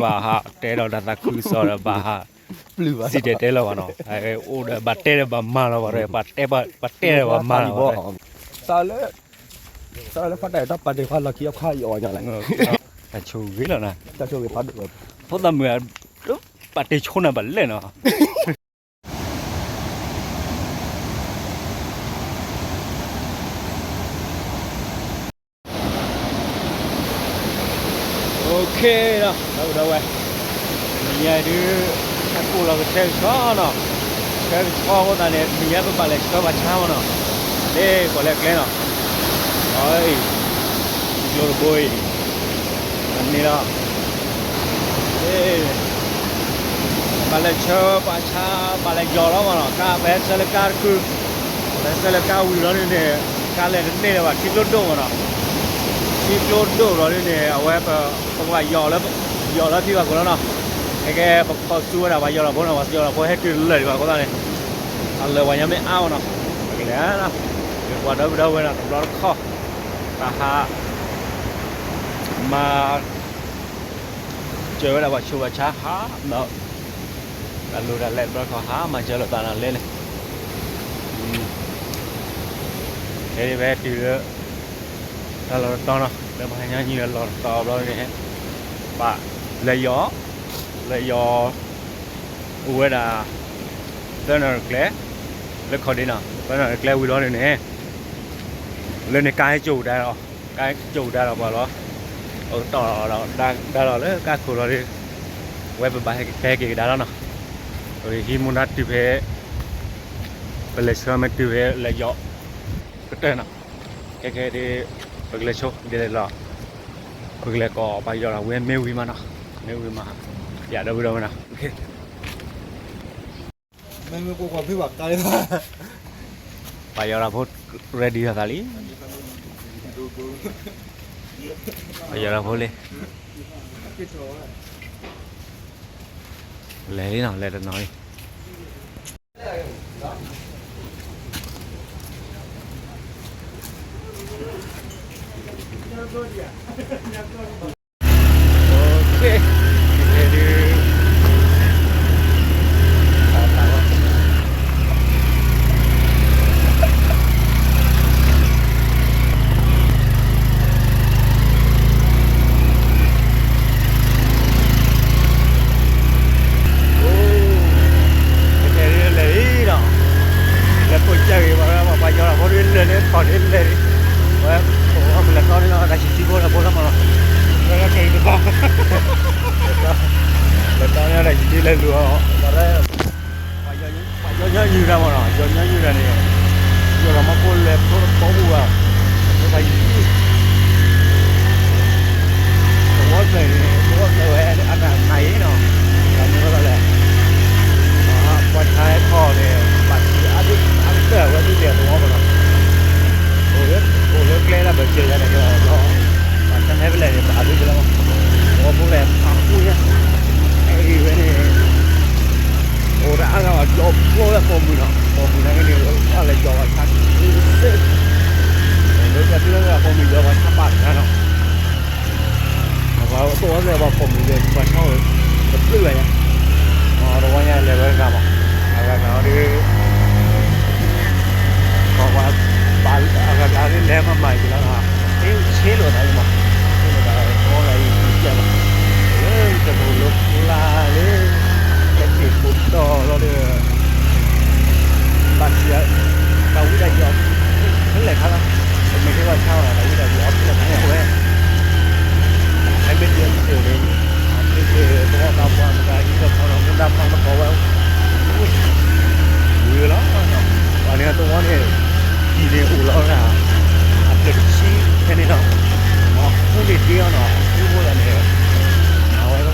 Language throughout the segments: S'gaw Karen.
ဘၣ်ဟးတဲဒီးတၢ်သးခုကစီၣ်ဒီးဘၣ်ဟး စံၣ်တဲၤတဲလီၤဘၣ်နီၤ, အိၣ်ဒီးဘၣ်တဲဒီးဘၣ်မၤလီၤဘၣ်ဒီး ပှၤတဲဒီးဘၣ်မၤလီၤဘၣ်ဒီး တၢ်ဆိၣ်ဂ့ၤလီၤနၤ, ဒီပုၢ်ဒီဝဲၢ်, တနံၤညါအံၤဒုး ဟဲကိၣ်လီၤကဆှဲကဆှီနီၤ, ဆှဲကဆှီအဃိသတးန့ၣ် တနံၤညါပဘၣ်လဲၤဆှၢပှၤဆါမးနီၤ, လၢပှၤလၢကျဲနီၤ, အံၤ ကျိတဘိအံၤ မ့ၢ်လီၤ ဘၣ်လဲၤဆှၢပှၤဆါ, ဘၣ်လဲၤယီၤလီၤမးနီၤ, ကါပဟဲဆှၢလၢကါတခု, ပဟဲဆှၢလၢကါဝံၤလီၤဒုးန့ၣ် ကါလဲၤတန့ၢ်လၢၤဘၣ် ထံကျိဒိၣ်မးနီၤ, ထံကျိဒိၣ်လီၤဒုးန့ၣ် အဝဲ ပကဘၣ်ယီၤလၢ ယီၤလၢထံဘၣ်ခိၣ်လီၤနီၤ, ကဲကဲ ပကခီၣ်ဆူဝဲဒၣ်ပှၤယီၤလီၤဖိနီၤ, ပှၤယီၤလီၤဖိဟဲတုၤလၢာ်ဒံးဘၣ်အဃိသတးန့ၣ် အလၢာ်ပှၤညီမ့ၢ်အါမးနီၤ, ပကလဲၤနီၤ, ပှၤဒီပုၢ်ဒီဝဲၢ်နီၤ တဘျီတခီၣ် တၢ်ဟး မၤ စၢၤဝဲဒၣ်ပှၤဆူးပှၤဆါဟးဒီး တၢ်လိၣ်တၢ်လဲတဘျီတခီၣ် ဟးမၤစၢၤလိာ်သးနီၤလဲၣ်န့ၣ်, ခဲအံၤပဟဲတုၤလၢ တၢ်လီၢ်တတီၤနီၤ, လၢပှၤညီနုၢ်အလီၢ်တတီၤဘျီန့ၣ် ပလဲၤယီၤ, လဲၤယီၤ အိၣ်ဝဲဒၣ် သၢနၣ်ရံၣ်ကျဲ လၢခီၣ်ဒ့နီၤ, သၢနၣ်ရံၣ်ကျဲဝံၤလီၤန့ၣ်န့ၣ် လၢန့ၣ်ကါဟဲကၠိၣ်ကဒါဒီး, ကါဟဲကၠိၣ်ကဒါဒီးပှၤလီၤ, အကတီၢ်ဒီးဒါလီၤလၢကါခိၣ်လီၤဒီး ဝဲပဘၣ်ဟဲက့ၤကဒါလီၤနီၤ, ပဟံးမူဒါတုၤဖဲ ပလဲၤဆှၢမ့ၢ်တုၤဖဲလဲၤယီၤ ကတၢၢ်နီၤ, ခဲခဲဒ် ပကလဲၤဆိဒ်လဲၣ်လီၤ, ပကလဲၤကိးပှၤယီၤဒီးဝဲမ့ၢ်ဝံၤမးနီၤ, မ့ၢ်ဝံၤမး ယၤဒီပုၢ်ဒီဝဲၢ်နီၤ, ပှၤယီၤဒီးဖိ ready လီၤသးလံ, ပှၤယီၤဒီးဖိလံ, လဲၤလံနီၤ လဲၤတနီၤလံ.လဲၤခိၣ်ကၢ်ဂ့ၤဘၣ်ဝဲ ပှၤယီၤလီၤဖိဒ်လဲၣ်န့ၣ် ခီၣ်ဒ်လဲၣ်န့ၣ်, ဝဲ ပလဲၤတီန့ၢ်လီၤတၢ်ဆံးဆံးဖိလၢဖိလၢမၤလီၤ, ဝဲခဲအံၤတဘၣ်, လဲၤတီန့ၢ်လီၤတၢ်ဆံးဆံးလဲၤလူၤအီၤ, ပှၤယီၤညီနုၢ်တၢ်မးနီၤ, ယီၤညီနုၢ်တၢ်န့ၣ် ယီၤလီၤမီၢ်ဖိလဲၤဖိတဘီပူၤဘၣ်, ဖိသၣ်ယံၤ သဝီတဖျၢၣ်န့ၣ် သဝီတဖျၢၣ်ဝဲအတၢ်မၤအံၤနီၤ, တၢ်မ့ၢ်ဝဲဒၣ်လဲၣ်, ပှၤဆါဟဲခီန့ၣ် ဘၣ်ထံးအါဒုးအါကတၢၢ်ဝဲဒ်လဲၣ်သဝီပူၤနီၤ, အိၣ်လၢကျဲဒၣ်ဘၣ်စၢၤယၤန့ၣ်ကဲလီၤ, ဘၣ်ဆါဟဲဖဲလဲၣ်န့ၣ် ဘၣ်ဒုးကဲလီၤ, သဝီဖိလဲၣ်ဖးဖူညါ, အဂ့ၢ်ဝဲန့ၣ် အိၣ်တအါဂၤဘၣ် ယီၤဖျိလၢပိာ်မုၣ်နီၤ, ပိာ်မုၣ်နာ်က့န့ၣ် အလဲၤယီၤဘၣ်ဆါစ့ၢ်, လၢတၢ်တုလၢပိာ်မုၣ်ယီၤဘၣ်ဆါဘၣ်တခါနီၤ, ပှၤသိၣ်ဝဲလၢပှၤပိာ်မုၣ်လၢပှၤဆီဝဲ တပျုၢ်ဘၣ်ညါ, တဝီညါလဲၤဝဲတဂၤမး, အဂၤဂၤဒီး ပှၤပှၤ အဂၤဂၤဒ်လဲၤမၤမၤယံၤလီၤ, ဆ့လိာ်သးလံမး, ဆ့လိာ်သး သဝီဂၤအံၤကံကဲမး, လၢတၢ်ပူၤလၢပျၢ်လီၤ, လၢ ဟဲက့ၤခိၣ်တီလီၤဒီး ဘၣ်ဆံး တၢ်ဝံတၢ်ယီၤ ဖဲလဲၣ်ခါလီၤ, ပမ့ၢ်ဟ့ၣ်ဘၣ်ဆါအီၤ တၢ်ဝံတၢ်ယီၤဖဲလဲၣ်ခါန့ၣ်အဝဲ ဟဲမ့ၢ်ဒ်အံၤန့ၣ် အမ့ၢ်က့ၤသဝီသးပှၢ်မတၤဟံၣ်ဒီးခီဒီးမူဒါမၤသကိးဝဲ ဝံၤလီၤ, ပှၤန့ၣ်သဝီန့ၣ် ဟံၣ်န့ၣ်အိၣ်လီၤဒၣ် အဖျၢၣ်တဆံဖဲန့ၣ်လီၤ, မ့ၢ်ဃူန့ၢ်တ့ၢ်အီၤနီၤ ဃူဖိသးန့ၣ် အဝဲလီၤ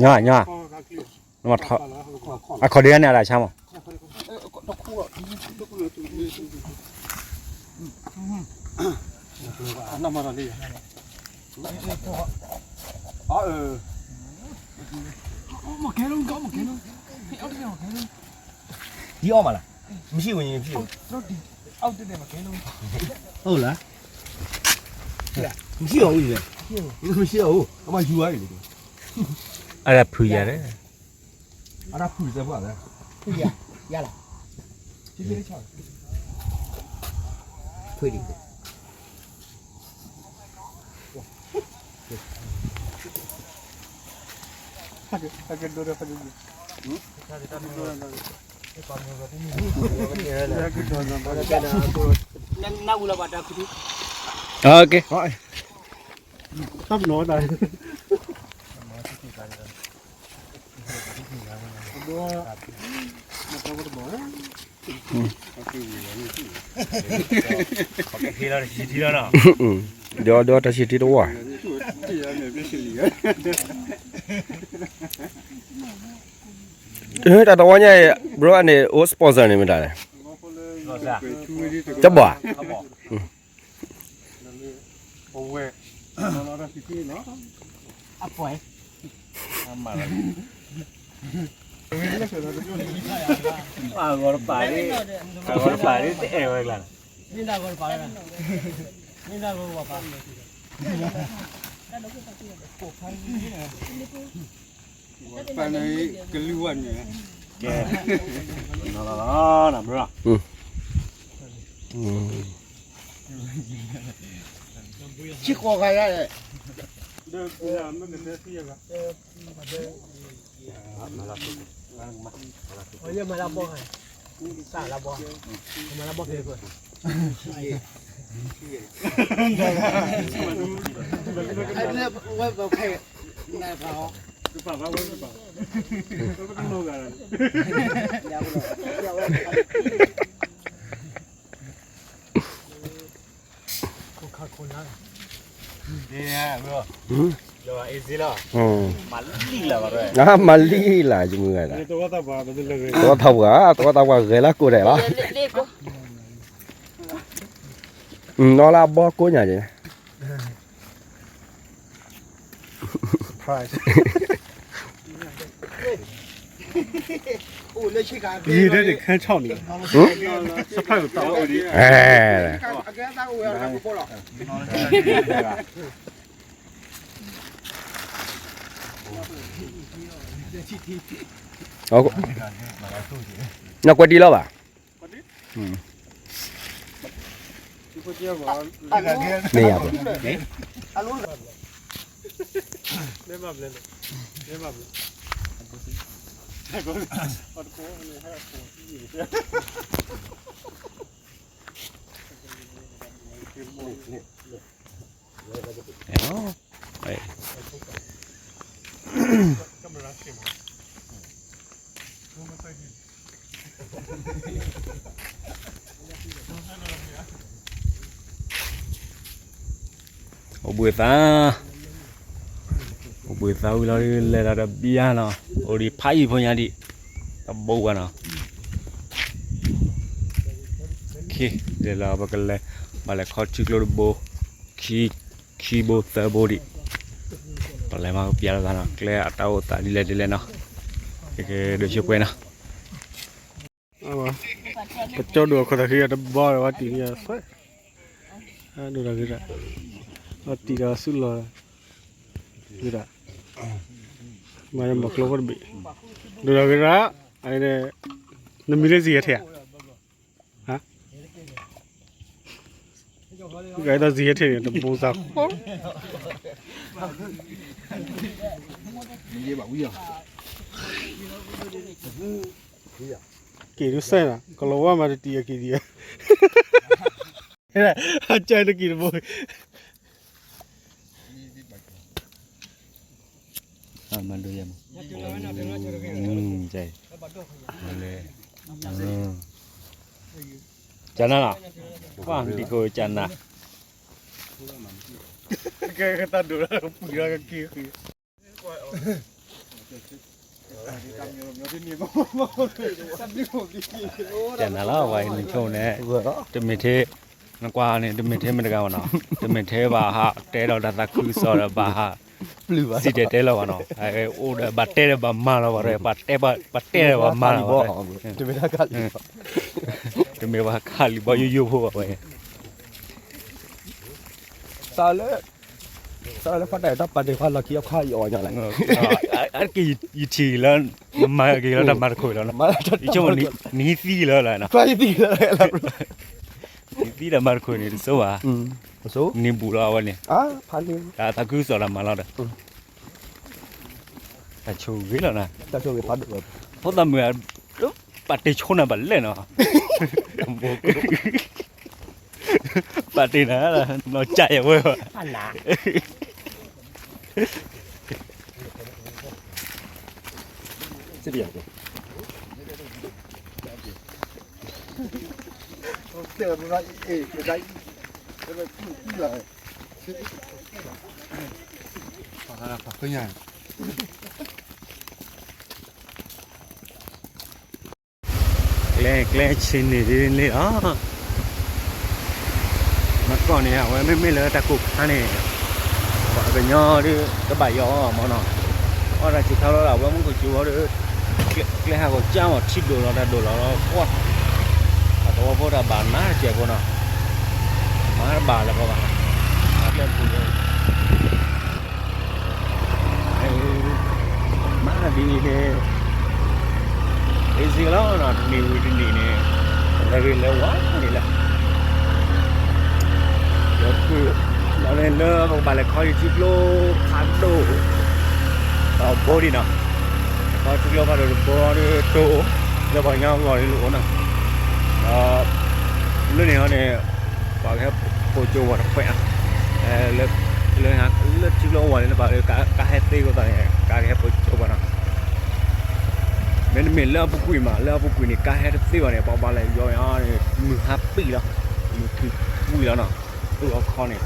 ညီညီ အခီၣ်ဒ့န့ၣ် အတၢ်ဆါမး ဒီအီၣ်မးလၢ မရှိဝင်ရင်ဖြစ် ဟုတ်လား မရှိတော့ဘူးလေ မရှိတော့ဘူးအမယူရပြီလေ အဲ့ဒါဖုရတယ် အဲ့ဒါဖုစဲဖုရတယ် ဖုရရလား ဖုဒီ โอเค ครับหนอได้ ဒီးဒီးတၢ်ဆံၣ်ထံတဝါ တၢ်တဝါညါအံၤ bro န့ၣ် အိၣ် sponsor န့ၣ်မတၤလဲၣ် တဘၣ် အဂီၢ်တပာ်လံ အဂီၢ်တပာ်လံ တအဲၣ်ဝဲကျါ မ့ၢ်ဒၣ်ဂီၢ်တပာ်လံ မ့ၢ်ဒၣ်ဂီၢ်တပာ်လံ ပာ်န့ၣ် ကလုၢ်ဝဲန့ၣ် ကဲ နီၤလီၤလီၤနီၤ bro ဆံဃိးခါယါ မၤလၢဘီၣ် စၢ်လၢဘီၣ် မၤလၢဘီၣ်ဖဲကွၢ် ဝဲဘီၣ်ဖဲ နၢ်ဖးအီၤ တပာ်ဘၣ်ဝဲတပာ် တပာ်ဘၣ် ခိၣ်ခါခိၣ်နၢ် မၤလံလၢ် ယမုၢ်ဂၤဒၣ် သဝီသးပှၢ် သဝီသးပှၢ်ဂဲၤလၢကိးဒဲးလီၤ နီၢ်လၢအဘီကိးညါက့ၤ ယံၤဒၣ်တခါဆီၣ်န့ၣ် ဟမ် စဖၢၣ်ကတီၢ် အဲ နကွဲးတံၢ်လီၤဘၣ် မ့ၢ်ယၤဘၣ် အဲၣ် အိၣ်ဘှံးသး, အိၣ်ဘှံးသးဝံၤလီၤ လဲၤလီၤတဘျါနီၤ, အိၣ်ဒံးဖးယံၤဖိညါဒံး, တဘိဝဲနီၤ, လဲၤလီၤပကလဲၤ, ဘၣ်လဲၤခီထံကျိတဘိ, ခံ, ခံဘိသၢဘိဒံး, ပလဲၤမၤကပျါလီၤသးနီၤ, ကျဲအတၢ်အိၣ်သးဒ်လဲၣ်ဒ်လဲၣ်နီၤ, ကဒိးဆိပှဲၤနီၤ ပကၠီဒိၣ်အခီၣ်သးဃံအတဘီဝဲတံၢ်န့ၣ်, ဒိၣ်ဒီးဂ့ၤဒၣ်, တံၢ်ဒီးဆူလီၤ, ဂ့ၤဒၣ်, မၤမၤကျိဖိတဘ့ၣ်, ဒိၣ်ဒီးဂ့ၤဒၣ်, နမံၤလၢစံၣ်ဟဲထဲဧါ, ဂဲၤဒီးစံၣ်ဟဲထဲန့ၣ် တဘိသးဃီ က့ၤဒုးစဲနၤ ကလီၤဝါမၤတတံၢ်အက့ၤဒံး, အကဲတက့ၤတဘိ, မၤဒိယမ, ကနၤလီၤ, ပှၤတံၤခိၣ်ကနၤ, ကဲကတၢ်ဒိၣ်လၢကပှံၤလီၤကက့ၤဃံ ကနၤလီၤ ပှၤနံၤဆိန့ၣ်, တမ့ၢ်ထဲ, နကွၢ်န့ၣ် တမ့ၢ်ထဲမ့ၢ်တဂၤဘၣ်နီၤ, တမ့ၢ်ထဲဘၣ်ဟးတဲဒီးတၢ်သးခုကစီၣ်ဒီးဘၣ်ဟး, စံၣ်တဲၤတဲလီၤဘၣ်နီၤ, အိၣ်ဒီးဘၣ်တဲဒီးဘၣ်မၤလီၤဘၣ်, ပှၤတဲဒီးဘၣ်မၤလီၤဘၣ်, တမ့ၢ်ပှၤခးလံာ်ဘီယိယိဖိဘၣ်ဝဲ သးလၢ, သးလၢဖးတၢ်တၢ်ပာ်တ့ၢ်ခွါလီၢ်ခံအခါအံၤအီၤညါလဲၣ်, အက့ၤယထံၣ်လၢ, မၤက့ၤလၢတၢ်မၤတခိၣ်လီၤ, ယဆိကမိၣ်နဟံးသံလၢလီၤ, နဟံးသံလၢလီၤ, နဟံးသံတၢ်မၤတခိၣ်န့ၣ် တစိဘၣ်, န့ၢ်ဘူၣ်လီၤအဝဲန့ၣ်, တၢ်သးခုကစီၣ်တၢ်မၤလီၤဒီး, တၢ်ဆိၣ်ဂ့ၤလီၤနၤ, ဖိသၣ်မုၣ်, ပာ်တ့ၢ်ဆိနၤဘၣ်လဲၣ်နီၤ ပာ်တ့ၢ်နၤ, နီၢ်ကၠးယဝဲဘၣ်, ကျဲ, ကျဲဆံးန့ၣ်ဒ်န့ၣ်လီၤ, မ့ၢ်ကီၢ်န့ၣ် အဝဲမ့မ့ၢ်လၢတၢ်ကိၢ်ခါန့ၣ်, ပှၤကညီဒုး ကဘၣ်ယီၤမ့ၢ်နီၤ, အီၣ်တၢ်ဆံးခါလီၤဒီး အဝဲမူခိၣ်စူၤအီၤဒီး, ကျဲဟးဂီၤကၠၢ်မး ထံဒိၣ်လီၤတၢ်ဒိၣ်လီၤလီၤ, ပှၤ, အသဝီဖိတၢ်ဘၣ်နါတစဲးဖိနီၤ, မၤတဘၣ်လၢၤကီးဘၣ်, ကျဲပူၤ မၤဒ်အံၤန့ၣ်, အ့စ့လီၤနီၤ, တနံၤဝံၤတနံၤန့ၣ်, လဲၤဂ့ၤလဲၤဝါန့ၣ်လီၤ, ဒီးဖုၣ်, လီၤန့ၣ်လၢပကဘၣ်လဲၤခီယထံကျိဖးဒိၣ်, တဘိဒံးနီၤ, ခီထံကျိဖးဒိၣ်တဘိဒီးတိၢ်, လၢပှၤကညီဂီၢ်ဒ်လိာ်အိၣ်နီၤ, ဒီး, လၢန့ၣ်ဟီန့ၣ် ပှၤကဟဲပိာ်ကၠိဝဲတခွဲးနီၤ, လၢ, လၢထံကျိအဝဲန့ၣ် လၢပှၤကဟဲသ့အဃိသတးန့ၣ် ကါကဟဲပိာ်ကၠိပှၤနီၤ, မ့တမ့ၢ်လၢအပူၤကွံာ်မး လၢအပူၤကွံာ်န့ၣ် ကါဟဲတသ့ဘၣ်န့ၣ် ပှၤဘၣ်လဲၤယီၤန့ၣ် မုၢ်ဟါပံၣ်လီၤ, မုၢ်ထူၣ်ဝံၤလီၤနီၤ, သူၣ်လီၤခီန့ၣ်,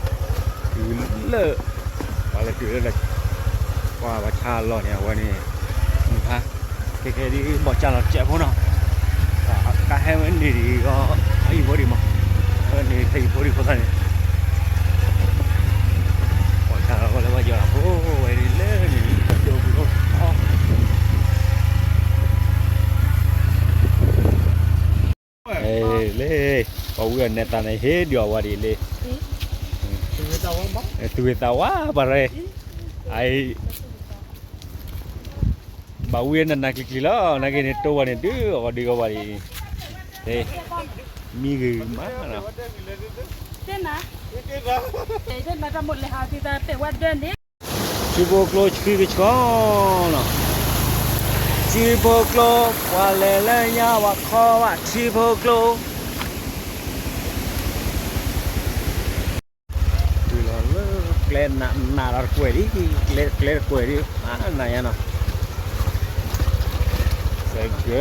တုၤလၢ, ပှၤလဲၤတုၤလၢ, ပှၤဘၣ်ဆါလီၤန့ၣ် အဝဲန့ၣ်, မုၢ်ဟါ, ခဲခဲဒ်ဘီၣ်ကၢ်လီၤစဲးဖိနီၤ, ကါဟဲဝဲန့ၣ်ဒံးဂီၤ, အံၤဖိဒံးမး, န့ၣ်ဖဲအံၤဖိဒံးဖိသၣ်န့ၣ် ပှၤကၢ်လီၤလၢပှၤယီၤလီၤဖိဝဲဒ်လဲၣ်န့ၣ်, လၢ, ပှၤဝံအီၤနဲၣ်သးန့ၣ် ဟ့ၣ်ဒုးအီၤဝဲဒ်လဲၣ်, သူၣ်ဂ့ၤသးဝါပှၤရဲ, အအံၤ ဘၣ်ဝံအီၤနးနးကျံၤကျံၤလီၤ နာ်က့န့ၣ် တိၢ်ဝဲန့ၣ် ဒုးအီၤဒုးအီၤဝဲဒ်အံၤ, မံဂ့ၤမးလီၤ, ထံဖိကျိဆှံကဆှီလီၤ, ထံဖိကျိ ပှၤလဲၤလၢညါဝဲခီဝဲထံဖိကျိ တုၤလီၤလၢကျဲ နးနးဒီးတကွဲးဒံး, ကျဲတကွဲးဒံး အါနးညါနီၤ, စဲးကၢဒီး,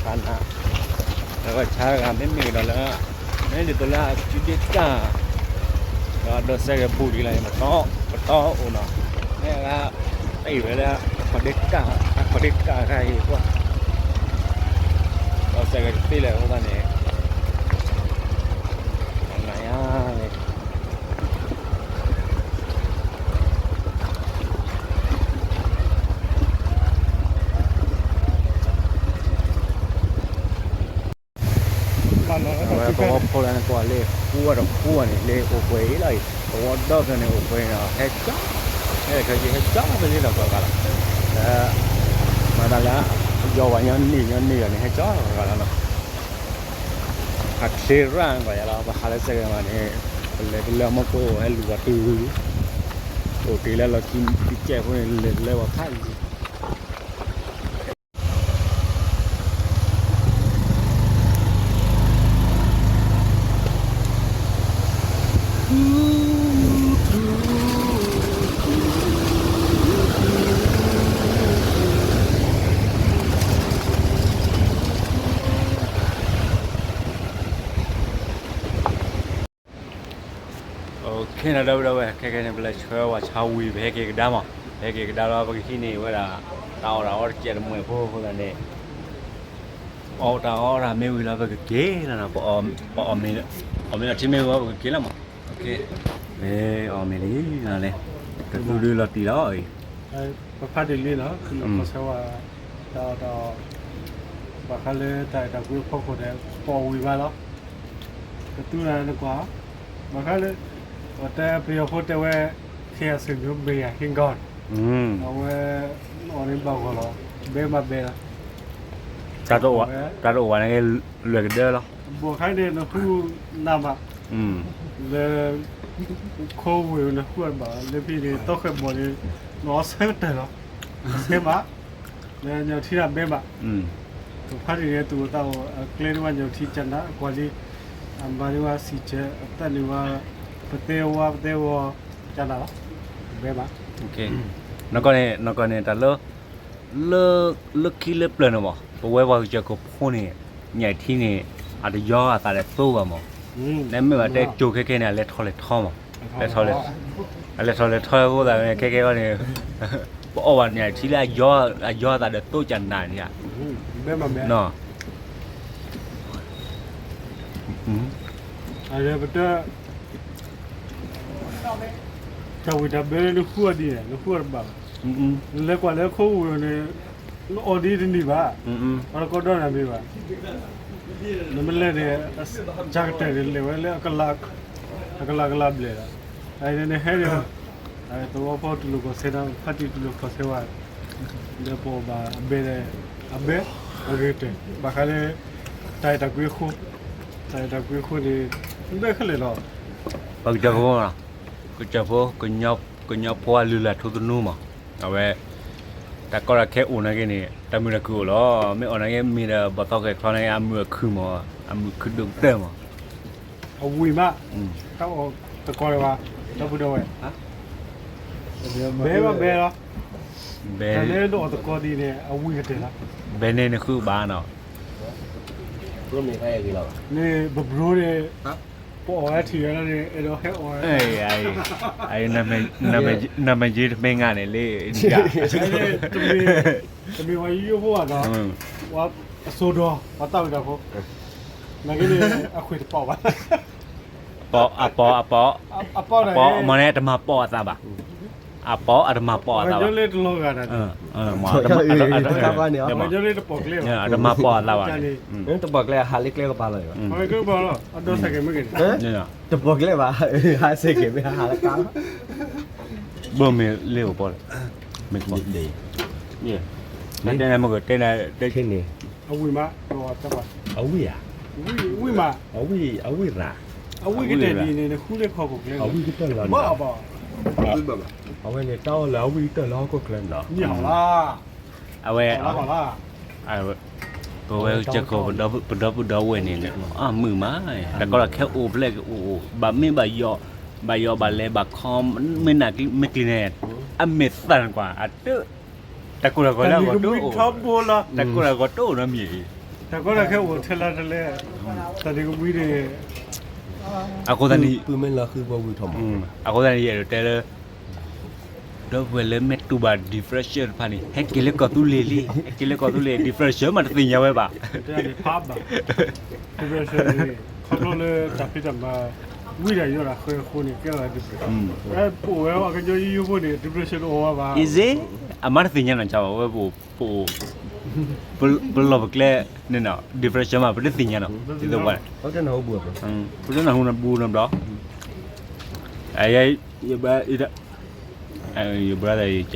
ဖးနး, ဒီးဆါတဂၤမ့မ့ၢ်ကဒီးလၢ, မ့ၢ်ဒ်သိးလၢအစုဒ့တၢ်, ဒီးဒီးစဲးကဲဘူးဒံးလီၤ, ပတီၢ်အိၣ်နီၤ, မ့ၢ်အဂၤ, အံၤဝဲလၢ, အခီၣ်ဒ့တၢ်, အခီၣ်ဒ့တၢ်ခါအံၤကွၢ်, ဒီးစဲးကဲတသ့လၢၤအဃိသတးန့ၣ်, နးညါန့ၣ် အဝဲသဝီဖိလၢနကွၢ်လၢဃူအီၤဒီးဃူအီၤန့ၣ် လၢအိၣ်ပှဲၤအံၤလီၤအံၤ သဝီဒီဖျၢၣ်န့ၣ်အိၣ်ပှဲၤအံၤဒီး ဟဲကၠီ, ဟဲခဲကဟဲကၠီဖဲလၢဒီးကွၢ်ကလီၤ, မၤသးလၢ, ယီၤဝဲညီနုၢ်ညီနုၢ်ယီၤန့ၣ် ဟဲကၠီကွၢ်ကလီၤနီၤ, ဟးချ့ရၣ်ကွၢ်ယၤလီၤ ပဟးလၢစဲးကဲမးန့ၣ်, ပလဲၤတလၢမီၢ်ကိၢ်ဟဲလူၤပှၤတုၤ, အိၣ်တ့ၢ်လၢလီၢ်ခံကဲးဖိန့ၣ် လဲၤတလၢပှၤဖးယံၤ OK နီၤ ဒီပုၢ်ဒီဝဲၢ် ခဲကနံၣ်န့ၣ် ပလဲၤဆှၢဝဲဆါဝံၤ ပဟဲက့ၤကဒါမး, ပဟဲက့ၤကဒါလီၤ ပကဟံးန့ၢ်ဝဲဒၣ် တၢ်အီၣ်တၢ်အီတစဲးတမှဲၤဖိအဃိသတးန့ၣ်, အီၣ်တၢ်အီၣ်တၢ်မ့ၢ်ဝံၤလီၤပကက့ၤလီၤနီၤ, ပအီၣ်မ့ၤ, အီၣ်မ့ၤလီၤထံမ့ၢ်ဝံၤပကက့ၤလီၤမး, မ့ၢ်အီၣ်မ့ၤလံ, ကသူဒုလီၤတံၢ်လီၤအံၤ, ပဖးတံၢ်လံနီၤ, ခီဆၢဝဲ တၢ်အီၣ်တၢ်အီ, ဘၣ်ဃးလၢတၢ်အဲၣ်တၢ်ကွံအဖီခိၣ်ဒီး ပအီၣ်ဝံၤဘၣ်လီၤ, ကသူနၤနကွၢ်, ဘၣ်ဃးလၢ, ပတဲပယီၤဖိတဲဝဲ, ခဲအံၤစ့ၢ်ကီးမ့ၢ်ယၤဟ့ၣ်ကီၢ်, အဝဲ, အီၣ်န့ၣ်ဘၣ်ဂီၢ်လီၤ, ဘဲမးဘဲလီၤ, တၢ်တအိၣ်ဝဲန့ၣ် လွဲၢ်ကဒၢလီၤ, ဘၣ်ဃးန့ၣ်နဃုနၤမး, လၢ ခိဝ့ၢ်နဃုအီၤတဘၣ် လၢဖဲန့ၣ် တီဃဲးဘီၣ်န့ၣ် နအီၣ်ဆၢကတၢၢ်လီၤ, ဆဲးမး, လၢညီထံတၢ်ဘဲမး, ပဖါတံၢ်န့ၣ် သူၣ်အိၣ်သးအိၣ် အကျဲဒ်ဝဲညီထံကနၣ် အကွၢ်လံ, အမၤဒ်ဝဲစံးဆၢ အသးန့ၢ်ဝဲ, ပသဲဝါ ပသဲဝါ, ကနၣ်လီၤ, ဘဲမး, နကီၢ်န့ၣ် နကီၢ်န့ၣ် တၢ်လၢ လၢ လၢခံလၢပျၢၤန့ၣ်မး ပဝဲပှၤကစၢၢ်ခိၣ်ဖိန့ၣ် ညၣ်ထံန့ၣ် အတယီအသးဒီးသိဘၣ်မး, နမ့ၢ်ဘၣ်တဲကၠိခဲခဲန့ၣ် အလဲၤထီၣ်လဲၤထီမး, အလဲၤထီၣ်လဲၤထီအဃိသတးန့ၣ် ခဲခဲအံၤန့ၣ် ပအီၣ်ဘၣ်ညၣ်ထံလၢ အယီအသးဒီးသိကနၣ်န့ၣ်ဧါ, ဘဲမး, ပတဲ တၢ်ဝံၣ်တၢ်ဘဲလၢနဃုအီၤဒ်န့ၣ် နဃုအီၤတဘၣ်ဘၣ်, နလဲၤကွၢ်လၢခိဝ့ၢ်န့ၣ် နအီၣ်ဒ်တနံၤဘၣ်, အီၣ်တကီဒီနၤမ့ၢ်ဘၣ်, နမ့ၢ်လဲၤန့ၣ် ကၢ်ကတၢၢ်န့ၣ် လဲၤဝဲလၢ အကလးကလးဘျဲၣ်ဒီး, နဟဲန့ၣ် သဝီဖိတူၢ်လိာ်ခီၣ်ဆၢဒီး ဖါတံၢ်တူၢ်လိာ်ခီၣ်ဆၢဝဲ, ဒီးပအီၣ်ဘၣ်အဘဲ, အဘဲ, အဂ့ၤကတၢၢ် ဘၣ်ဃးလၢ တၢ်အဲၣ်တၢ်ကွံအဃိ, တၢ်အဲၣ်တၢ်ကွံအဃိန့ၣ် ဘဲခဲလၢာ်လီၤ, ပကစၢၢ်ဖိ, ကစၢၢ်ဖိ, ကညီဖိအလုၢ်လၢ်ထူသနူမး, အဝဲ တၢ်ကီတၢ်ခဲအိၣ်နာ်က့န့ၣ် တၢ်မုာ်တၢ်ခုၣ်အိၣ်လီၤ, မ့ၢ်အိၣ်နာ်က့မ့ၢ်ဒီး ဘီၣ်သီဃဲၤချီနာ်က့ အမုာ်အခုၣ်မး, အမုာ်ခုၣ်ဒိၣ်ကတၢၢ်မး, အဝံၤမး, တၢ်အီၣ်တကီလၢၤဘၣ်, ဒီပုၢ်ဒီဝဲၢ်, ဘဲဘၣ်ဘဲလီၤ, ဘဲ, တၢ်လၢနအီၣ်တကီဒ်န့ၣ် အဝံၤကတၢၢ်လီၤ, ဘဲန့ၣ်နဃုဘၣ်နီၤ, န့ၣ်ပဘြိန့ၣ်, ပအီၣ်ဝဲထံၣ်ဝဲဒၣ်န့ၣ် အဲၣ်ဒိးဟဲအီၣ်ဝဲ, နမ့ၢ်ယ့တမ့ၢ်ငါန့ၣ်လံ, တမ့ၢ်ပှၤယိယိဖိဘၣ်ဒီး, ပှၤအစိၤဒီး ပှၤသးဝံၣ်တၢ်ဖိ, နာ်က့န့ၣ် အခွံၣ်တပီၣ်ဘၣ်, အပီၣ်, အပီၣ်, အပီၣ်, အပီၣ်န့ᣣ် တမၤပီၣ်အသးဘၣ်, အပီၣ်အတမၤပီၣ်အသးဘၣ်, တမၤပီၣ်အသးဘၣ်, တပီၣ်ကျဲအဟးလၢကျဲကပၤလီၤ, တပီၣ်ကျဲဘၣ်, ဟးစဲက့ၤမ့ၢ်ဂ့ၤ, တပီၣ်ကျဲဘၣ်, ဟးစဲက့ၤမ့ၢ်ဟးလၢကါလီၤ, ဘၣ်မ့ၢ်လ့ၣ်အိၣ်ပီၣ်လဲၣ်, မ့ၢ်ကပီၣ်, တဲန့ၣ်မ့ၢ်ကတဲန့ၣ်, အဝံၤမး, အဝံၤဧါ, ဝံၤမး, အဝံၤ, အဝံၤရၤ, အဝံၤကတၢၢ်ဒ်န့ၣ် နဃုလၢခီၣ်ခိၣ်ကျဲ, အဝံၤကတၢၢ်လီၤ, အဝဲန့ၣ်တၢ်အီၣ်လၢအဝံၤကတၢၢ်လၢဟီၣ်ခိၣ်ချၢန့ၣ်လီၤ, အဝဲ, ပဝဲကစၢၢ်ခိၣ် ပဒီပုၢ်ဒီဝဲၢ်န့ၣ် အမုာ်မး, တၢ်ကီတၢ်ခဲအိၣ်ဖျဲၣ်ကအိၣ်အိၣ် ဘၣ်မ့ၢ်ဘၣ်ယီၤ, ဘၣ်ယီၢ်ဘၣ်လဲၤဘၣ်ခီ မ့ၢ်နၤမ့ၢ်ကျံၤန့ၣ် အမ့ၢ်သၣ်နကွၢ် အတၢ် တၢ်ကိၢ်တၢ်ဂီၤလၢအဂီၢ်တအိၣ်, တၢ်ကိၢ်တၢ်ဂီၤတအိၣ်နီတမံၤအံၤ, တၢ်ကိၢ်တၢ်ဂီၤခဲအိၣ်ထဲလၢထဲလဲၣ်, တၢ်ဒုးကမှံန့ၣ်, အဃိသတးန့ၣ်, အဃိသတးန့ၣ် ယအဲၣ်ဒိးတဲလၢ ဒီပုၢ်ဝဲၢ်လၢမ့ၢ်တူၢ်ဘၣ် differential တဖၣ်န့ၣ် ဟဲက့ၤလၢကီၢ်သူလ့ၤလံ, ဟဲက့ၤလၢကီၢ်သူလ့ၤ differential မးတသ့ၣ်ညါဝဲဘၣ်. ခီဖျိလၢတၢ်ဖံးတၢ်မၤ ဝံတၢ်ယိးတၢ်ဃၢအဃိန့ၣ် ကဲလီၤ ပအိၣ်ဝဲအကညီယိယိဖိန့ၣ် differential တအိၣ်ဝဲဘၣ်. အံၤစ့, အမါတသ့ၣ်ညါနီၢ်ကီၢ်ဘၣ်ဝဲ ပအိၣ်, ပလီၢ်ပကျဲန့ၣ်နီၤ differential မး ပတသ့ၣ်ညါနီၤ, ဒ်သိးပှၤ, ပတနၢ်ဟူနီတဘျီ, ယ brother ယက,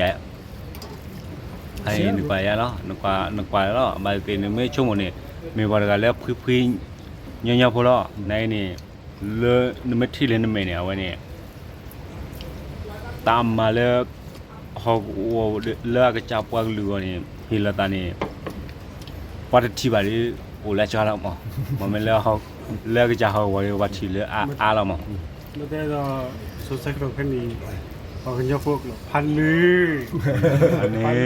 နကွၢ်ယၤလီၤ, နကွၢ်လီၤ, ဘၣ်သ့ၣ်သ့ၣ်နမ့ၢ်ဆိကမိၣ်န့ၣ် မ့ၢ်ပှၤတဂၤလၢဖှံဖှံညီညီဖိလီၤ, နအံၤန့ၣ်, လၢနမ့ၢ်ထံၣ်လၢနမဲာ်န့ၣ် အဝဲန့ၣ် တၢ်မၤလၢ ဟီၣ်ကဝီၤလၢအကစၢ်ပှၤကလုာ်အဂီၢ်န့ၣ် ဟ့ၣ်လီၤသးန့ၣ် ပှၤတထံၣ်ဘၣ်ဒီး အိၣ်လၢအကါလီၤမး, မ့မ့ၢ်လၢ လၢအကစၢ်ဟီၣ်ကဝီၤဒီး ပှၤထံၣ်လၢအအါလီၤမး. လၢတဲဒီး စိၤဆဲးကျိးဖဲန့ၣ် ပှၤကညီဖိကျိာ် ဖးန့ၢ်, ဖးန့ၢ်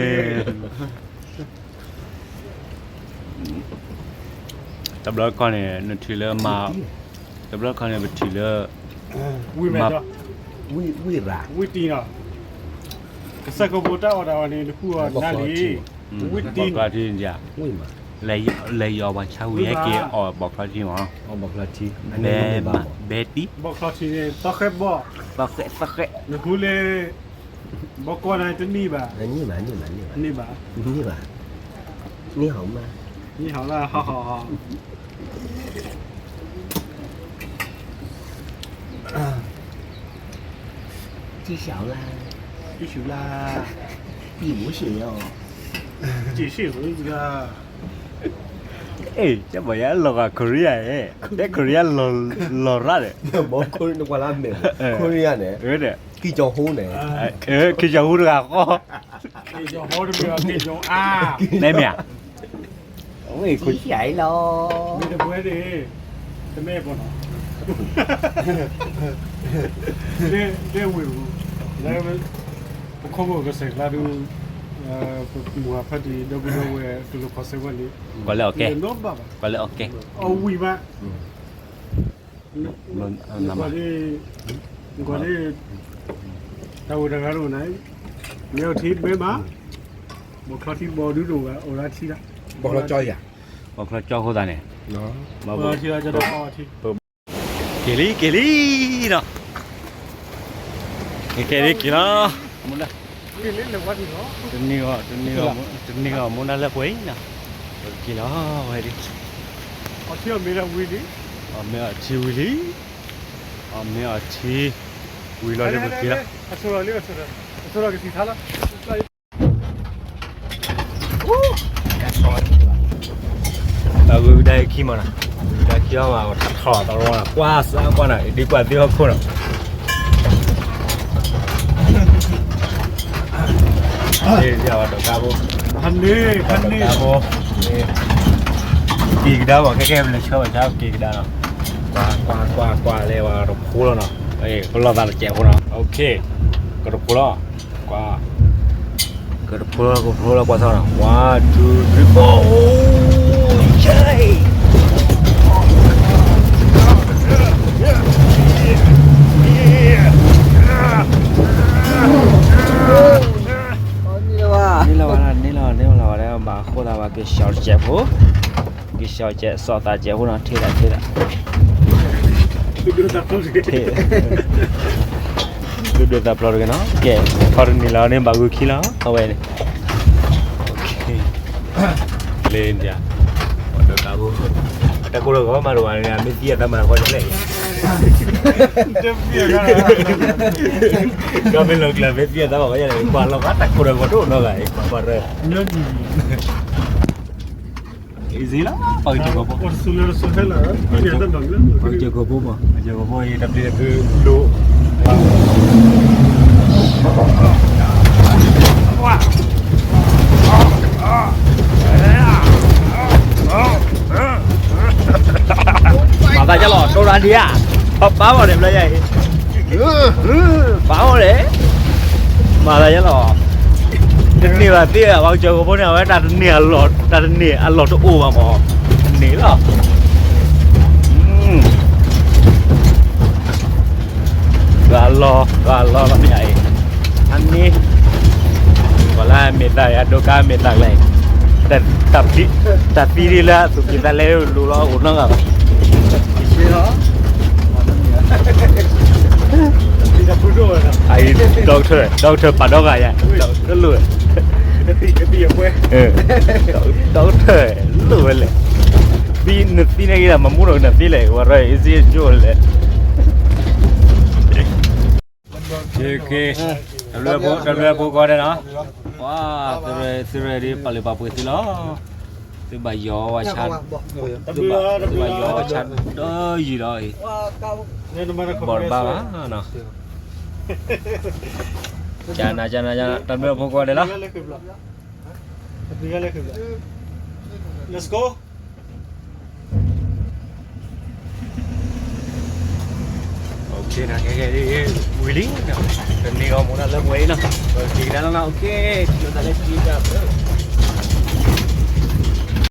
တဘျီတခီၣ်န့ၣ် နထံၣ်လၢမၤ, တဘျီတခီၣ်န့ၣ် ပထံၣ်လၢ ဝံၤမဲာ်ဒီး ဝံၤရၤ ဝံၤတံၢ်နီၤ, ကစၢၢ်ခိၣ်ဖိတၢ်အီၣ်တၢ်အီန့ၣ် နဃုအီၤနၤလံ, ဝံၤတံၢ်, ဘီၣ်ကျီထံန့ၣ်, လဲၤယီၤပှၤဆါဝံၤဟဲက့ၤအီၣ်ဘီၣ်ကျီထံမး, ဘဲတံၢ်, ဘီၣ်ကျီထံန့ၣ် သီဃဲဘီၣ်, သီဃဲ, နဃုလၢ ဘီၣ်ကျီနၤတန့ၢ်ဘၣ်, န့ၢ်ဘၣ်, န့ၢ်ဘၣ်, န့ၢ်ဘၣ်, န့ၢ်ဟီၣ်မး, န့ၢ်ဟီၣ်လၢဟီၣ်ဟီၣ်ဟီၣ် ကြည့်ရှုံလား, ကြည့်ရှုံလား, ကြည့်ရှုံရော, ကြည့်ရှုံက, ကဲပှၤယါလီၤဂာ် Korea ဧါ, တဲ Korea လီၤရၣ်ဒီး, နကွၢ်လၢအမဲာ် Korea န့ၣ်, ကံၢ်ကၠီၤဟိန့ၣ်, ကံၢ်ကၠီၤဟိတဂၤဃီ, ကံၢ်ကၠီၤဟိတမ့ၢ်ဘၣ် ကံၢ်ကၠီၤအါ, မ့ၢ်မ့ၢ်ဧါ, ဝဲခိၣ်ဆံးလီၤ, မ့ၢ်တပွဲန့ၣ်, တမ့ၢ်ပနီၤ, တဲဝ့ၢ်ပူၤ, ပခိၣ်ဖိကစဲးကျါဒုး, ပမိၢ်အဖါတံၢ်ဒီပုၢ်ဒီဝဲၢ်ကလိာ်ခီၣ်စဲးဝဲန့ၣ်, ကွၢ်လၢအီၣ်ကဲ, ကွၢ်လၢအီၣ်ကဲ, အီၣ်ဝံၤဘၣ်, နကွၢ်န့ၣ်, တၢ်ဝဲတဂၤဒိၣ်န့ၣ်, မ့ၢ်အီၣ်ထံမ့ၢ်မး, ဘီၣ်ချီထံဘီၣ်ဒုဒိၣ်ဝဲ အိၣ်လၢထံလီၤ, ဘီၣ်ချီကၠီယၤ, ဘီၣ်ချီကၠီအဃိသတးန့ၣ်, ဘီၣ်ချီထံလီၤကၠီဒီးဘီၣ်ထံ, က့ၤလံ က့ၤလံနီၤ, က့ၤလံ က့ၤလီၤ, တနံၤဂီၢ် တနံၤဂီၢ် တနံၤဂီၢ်မူဒါလၢပှဲၤအံၤနီၤ, က့ၤလီၤဝဲဒၣ်, အီၣ်ထံအီၣ်မ့ၤဝံၤလံ, အီၣ်မ့ၤအီၣ်ထံဝံၤလံ, အီၣ်မ့ၤအီၣ်ထံဝံၤလီၤလၢပက့ၤလီၤ, အဆိလီၤလံ, အဆိလီၤကသံၣ်ထါလီၤ တၢ်ဂုၤကဒါအံၤခံမးနီၤ, ဂုၤကဒါခံအီၤမး ထီၣ်ထီၣ်တရီနီၤ, ကွၢ်စၢ်ကွၢ်နီၤ, ဒ်ကွၢ်သ့ဟီၣ်ခိၣ်နီၤ, ဒ်အဝဲဒီးကါဘိ, ဖးန့ၢ် ဖးန့ၢ် ကါဘိ, က့ၤကဒါဘၣ် ခဲကဲပလဲၤဆှၢဘၣ်ဆါ က့ၤကဒါနီၤ, ကွၢ် ကွၢ် ကွၢ် ကွၢ် လဲၤဝဲတဖိလီၤနီၤ, ပလီၢ်သးတစဲးဖိနီၤ, အိၣ်ခ့, ကတဖိလီၤ, ကွၢ် ကတဖိလီၤ ကတဖိလီၤ ကွၢ်စၢ်နီၤ, one two three four, န့ၢ်လီၤဝဲဒၣ် န့ၢ်လီၤ န့ၢ်လီၤဝဲဒၣ် ဘၣ်ဃိသးဘၣ် က့ၤဆှၢတစဲးဖိ, က့ၤဆှၢတစဲး စီၤသးစဲးဖိနီၤ, ထဲဒၣ် ထဲဒၣ် ဒုးဒိးသးဖျိတဂ့ၤနီၤ, ကဲ, ခီတနံၤလီၤန့ၣ် ဘၣ်ဂုၤခံလီၤ အဝဲန့ၣ်, လၢဒၣ်, ပှၤဒီးတၢ်ဘိ, အတၢ်ကိၢ်လၢဂီၤမးတဝဲန့ၣ် မ့ၢ်သံအသးမၤတခီတလဲၣ်, ဒီးမ့ၢ်လီၤကျၢၤ မ့ၢ်သံအသးမၤဝဲယၤန့ၣ် ကွၢ်လီၤဘၣ်တၢ်ကိၢ်ဒီးဂီၤတအိၣ်နီတဂၤအံၤ ကွၢ်ပှၤရၢ easy လီၤ, ပှၤကစၢၢ်ကီၢ်ဖိ, ပှၤကစၢၢ်ကီၢ်ဖိမး, ပှၤကစၢၢ်ကီၢ်ဖိအံၤ တၢ်ပျံၤတၢ်ဖုးဒိၣ်, မၤသးဒ်လီၤ တိရၣ်ဒံဧါ, ပၢ်ပၢ်မးန့ၣ် ဘျီယၤအံၤ, ပာ်အီၤလဲၣ်, မၤသးယဲလီၤ, တန့ၢ်ဘၣ်သ့ၣ် အဝဲကၠီၤကဖိန့ၣ် အဝဲတၢ်တန့ၢ်အလီၢ် တၢ်တန့ၢ်အလီၢ်တအိၣ်ဘၣ်မး, တန့ၢ်လီၤ, ဂၤလီၤ ဂၤလီၤလီၤမ့ၢ်အံၤ, အမ့ၢ် ပှၤလၢအမ့ၢ်သးယၤဒိၣ်ကါမ့ၢ်သးကျဲ, တၢ်သံဒ်လၢအသူၣ်က့ၤသးလဲလိၤလီၤအိၣ်နီတဂၤဘၣ်, အအံၤ doctor doctor ပာ်ဒီဂၤယၤ, တလိၣ်, doctor လိၣ်ဝဲလဲၣ်, သံနသံန့ၣ်ဂ့ၤဒၣ် မၤမူထီၣ်ကနၣ်သ့လဲၣ် ဝဲရၢ်အ့စ့ကၠိလဲၣ် တဘျီဖိကီၢ်ဒဲးနီၤ, ပှၤ သုရဲဒ်ပာ်လုၢ်ပာ်ပှ့ၤသုလီၤ, သုဘၣ်ယီၤဝဲဆါ, သုဘၣ်ယီၤဝဲဆါဒီးယံာ်လီၤအံၤ, ဘီၣ်တဘၣ်ဘၣ်နီၤ, ကနၤကနၤ တဘျီဖိကီၢ်ဒဲးလီၤ, Let's go. Okay နီၤ, ဝံၤလံ, တန့ၢ်ဂီၤမူဒါလၢပှဲၤအံၤနီၤ, ပက့ၤကဒါလီၤနီၤ, okay လၢတၢ်လၢက့ၤကဒါ